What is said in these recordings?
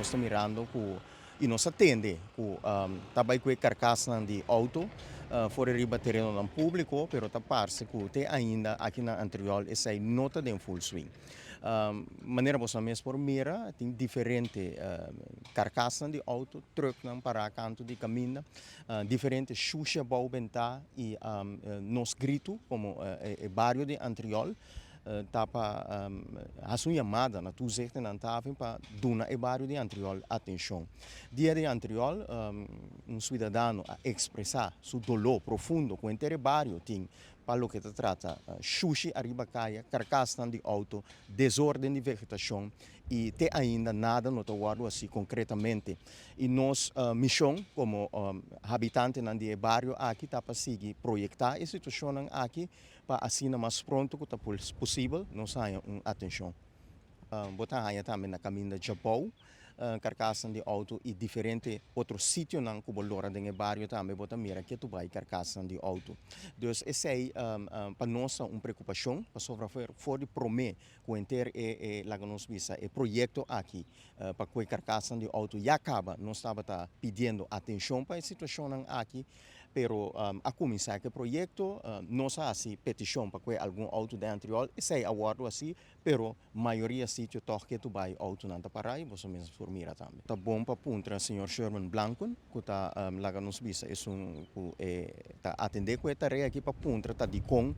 Nos ta mirando ku i nos a tende ku ta bai ku e karkasnan di outo for di riba terenonan públiko, pero ta parse ku te ainda aki na Antriol esei no ta den full swing. Manera boso mes por mira, tin diferente karkasnan di outo, trùknan pará kantu di kaminda, diferente shushi abou bentá i nos gritu komo e bario di Antriol ta pa hasi un yamada na toezichten handhaving pa duna e bario di Antriol atenshon. Dia di Antriol un suidadano a ekspresá su doló profundo ku henter e bario tin pa loke ta trata shushi ariba kaya, karkasnan di outo, desorden di vegetashon i te ainda nada no ta wòrdu hasi konkretamente. I nos mishon komo habitantenan di e bario aki ta pa sigui proyektá e situashonnan aki pa asina mas pronto ku ta posibel nos haña un atenshon. Bo ta haña tambe na kaminda Djabou karkasnan di outo i diferente otro sitionan ku bo lora den e bario tambe bo ta mira ke tu bai karkasnan di outo. Dus esei pa nos ta un preokupashon pasobra for di promé ku henter e laga nos bisa e proyekto aki pa ku e karkasnan di outo ya kaba nos tabata pidiendo atenshon pa e situashonnan aki. Pero a kuminsá ku e proyekto, nos a hasi petishon pa kue algun outo den Antriol, esei a wòrdu hasi, pero mayoria sitio tòg ke tu bai outonan ta pará i boso mes por mira tambe. Ta bon pa puntra señor Sherman Blanken ku ta laga nos bisa esun ku e ta atendé ku e tarea aki pa puntra ta dikon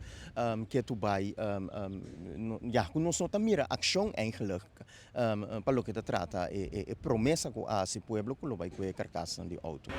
ke tu bai ya ku nos no ta mira akshon eigenlijk pa loke ta trata e promesa ku a hasi pueblo ku lo bai kue karkasnan di outo.